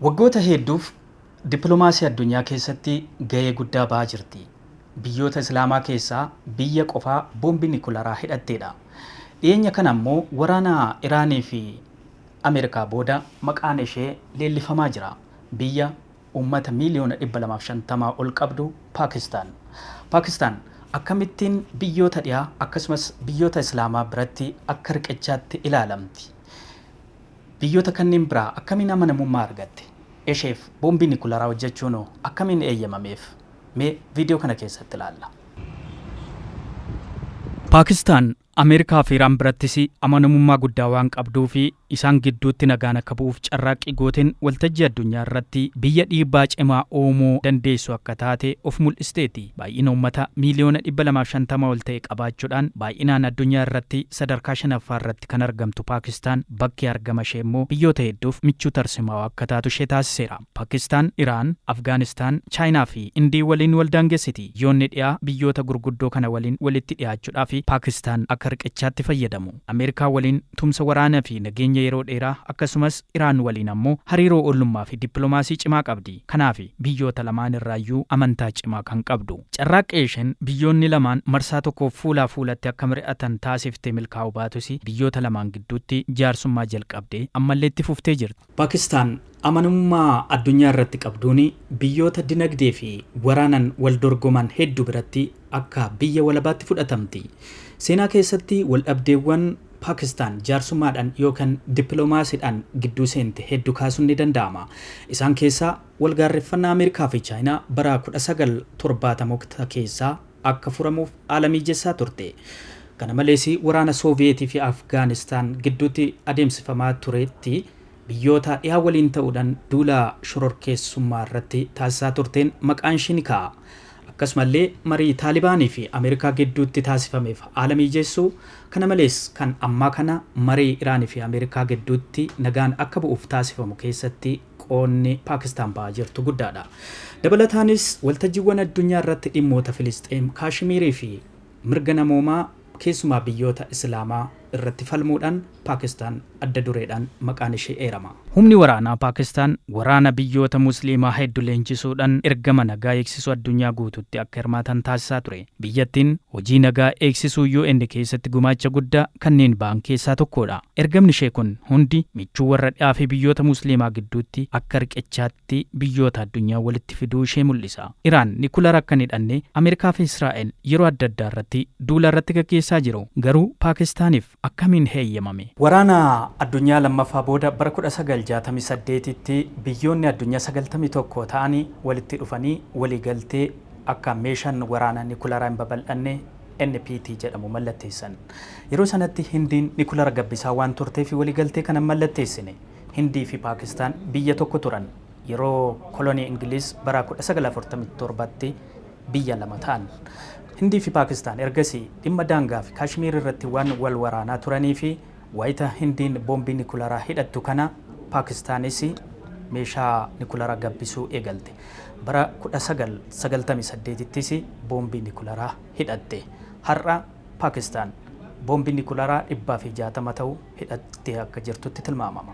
Waggoota hedduuf dippiloomaasii addunyaa keessatti gahee guddaa ba'aa jirti. Biyyoota Islaamaa keessaa biyya qofaa boombii nikularaa hidhatteedha. Dhiyeenya kana immoo waraana Iraanii fi Ameerikaa booda maqaan ishee leellifamaa jira. Biyya uummata miiliyoona 250 ol qabdu Paakistaan. Paakistaan akkamittiin biyyoota dhiyaa akkasumas biyyoota Islaamaa biratti akka riqichaatti ilaalamti? Biyyoota kanneen biraa akkamiin amanamummaa argatte? Isheef boombii nikularaa hojjechuun akkamiin eeyyamameef? Mee viidiyoo kana keessatti ilaalla. Paakistaan Ameerikaa fi Iraan birattis amanamummaa guddaa waan qabduu fi isaan gidduutti nagaan akka bu'uuf carraaqqii gooteen waltajjii addunyaa irratti biyya dhiibbaa cimaa uumuu dandeessu akka taate of mul'isteeti. Baay'ina uummata miiliyoona 250 ol ta'e qabaachuudhaan baay'inaan addunyaa irratti sadarkaa shanaffaa irratti kan argamtu Paakistaan, bakki argama ishee immoo biyyoota hedduuf michuu tarsimaawaa akka taatu ishee taasiseera. Paakistaan Iraan, Afgaanistaan, Chaayinaa fi Indii waliin wal daangessiti. Biyyoonni dhiyaa biyyoota gurguddoo kana waliin walitti dhiyaachuudhaaf Paakistaan akka riqichaatti fayyadamu. Ameerikaa waliin tumsa waraanaa fi nageenya yeroo dheeraa, akkasumas Iraan waliin ammoo hariiroo ollummaa fi dippiloomaasii cimaa qabdi. Kanaaf biyyoota lamaan irraayyuu amantaa cimaa kan qabdu. Carraaqqii isheen biyyoonni lamaan marsaa tokkoof fuulaa fuulatti akka mari'atan taasiftee milkaa'uu baatus, biyyoota lamaan gidduutti jaarsummaa jalqabdee ammallee itti fuftee jirti. Paakistaan amanamummaa addunyaa irratti qabduun biyyoota dinagdee fi waraanan wal dorgoman hedduu biratti akka biyya walabaatti fudhatamti. Seenaa keessatti waldhabdeewwan Paakistaan jaarsummaadhaan yookaan dippiloomaasiidhaan gidduu seente hedduu kaasuun ni danda'ama. Isaan keessaa walgaarreffannaa Ameerikaa fi Chaayinaa bara 1970 keessaa akka furamuuf haala mijeessaa turte. Kana malees, waraana Sooviyeetii fi Afgaanistaan gidduutti adeemsifamaa turetti biyyoota dhiyaa waliin ta'uudhaan duula shororkeessummaa irratti taasisaa turteen maqaan ishii ni ka'a. Akkasumallee marii Taalibaanii fi Ameerikaa gidduutti taasifameef haala mijeessuu, kana malees kan ammaa kana marii Iraanii fi Ameerikaa gidduutti nagaan akka bu'uuf taasifamu keessatti qoonni Paakistaan ba'aa jirtu guddaadha. Dabalataanis waltajjiiwwan addunyaa irratti dhimmoota Filisxeem, Kaashimiirii fi mirga namoomaa keessumaa biyyoota Islaamaa irratti falmuudhaan Paakistaan adda dureedhaan maqaan ishee eerama. Humni waraanaa Paakistaan waraana biyyoota Musliimaa hedduu leenjisuudhaan ergama nagaa eegsisuu addunyaa guutuutti akka hirmaatan taasisaa ture. Biyyattiin hojii nagaa eegsisuu UN keessatti gumaacha guddaa kanneen ba'an keessaa tokkodha. Ergamni ishee kun hundi michuu warra dhiyaa fi biyyoota Musliimaa gidduutti akka riqichaatti biyyoota addunyaa walitti fiduu ishee mul'isa. Iraan nikulara akka hin hidhanne Ameerikaa fi Israa'el yeroo adda addaa irratti duula irratti gaggeessaa jiru. Garuu Paakistaaniif akkamiin heeyyamame? Waraana addunyaa lammaffaa booda bara 1968tti biyyoonni addunyaa 91 ta'anii walitti dhufanii waliigaltee akka meeshaan waraanaa nikularaa hin babal'anne NPT jedhamu mallatteessan. Yeroo sanatti Hindiin nikulara gabbisaa waan turteef waliigaltee kana mallatteessine. Hindii fi Paakistaan biyya tokko turan. Yeroo kolonii Ingiliz bara 1947tti biyya lama ta'an. Hindii fi Paakistaan ergasii dhimma daangaa fi Kaashmiir irratti waan wal waraanaa turanii fi wayita Hindiin boombii nikularaa hidhattu kana Paakistaanis meeshaa nikularaa gabbisuu eegalte. Bara 1998ttis boombii nikularaa hidhatte. Har'a Paakistaan boombii nikularaa 160 ta'u hidhattee akka jirtutti tilmaamama.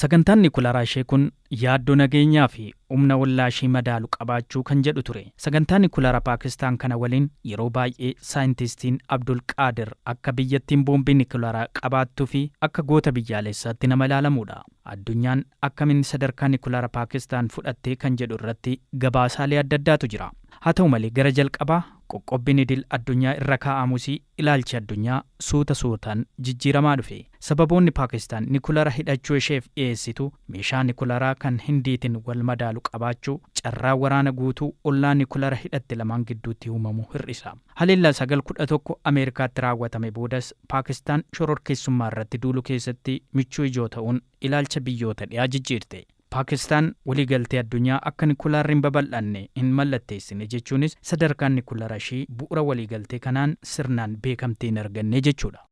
Sagantaan nikularaa ishee kun yaaddoo nageenyaa fi humna ollaa ishee madaalu qabaachuu kan jedhu ture. Sagantaa nikularaa Paakistaan kana waliin yeroo baay'ee saayintistiin Abdul Qaadir akka biyyattiin boombii nikularaa qabaattuu fi akka goota biyyaalessaatti nama ilaalamudha. Addunyaan akkamiin sadarkaa nikularaa Paakistaan fudhattee kan jedhu irratti gabaasaalee adda addaatu jira. Haa ta'u malee, gara jalqabaa qoqqobbiin idil addunyaa irra kaa'amus ilaalchi addunyaa suuta suutaan jijjiiramaa dhufe. Sababoonni Paakistaan nikulara hidhachuu isheef dhiyeessitu meeshaa nikularaa kan Hindiitiin wal madaalu qabaachuu carraa waraana guutuu ollaa nikulara hidhatte lamaan gidduutti uumamu hir'isa. Haleellaa 9/11 Ameerikaatti raawwatame boodas Paakistaan shororkeessummaa irratti duulu keessatti michuu ijoo ta'uun ilaalcha biyyoota dhiyaa jijjiirte. Paakistaan waliigaltee addunyaa akka nikulaarri hin babal'anne hin mallatteessine jechuunis sadarkaan nikulara ishii bu'uura waliigaltee kanaan sirnaan beekamtii hin arganne jechuudha.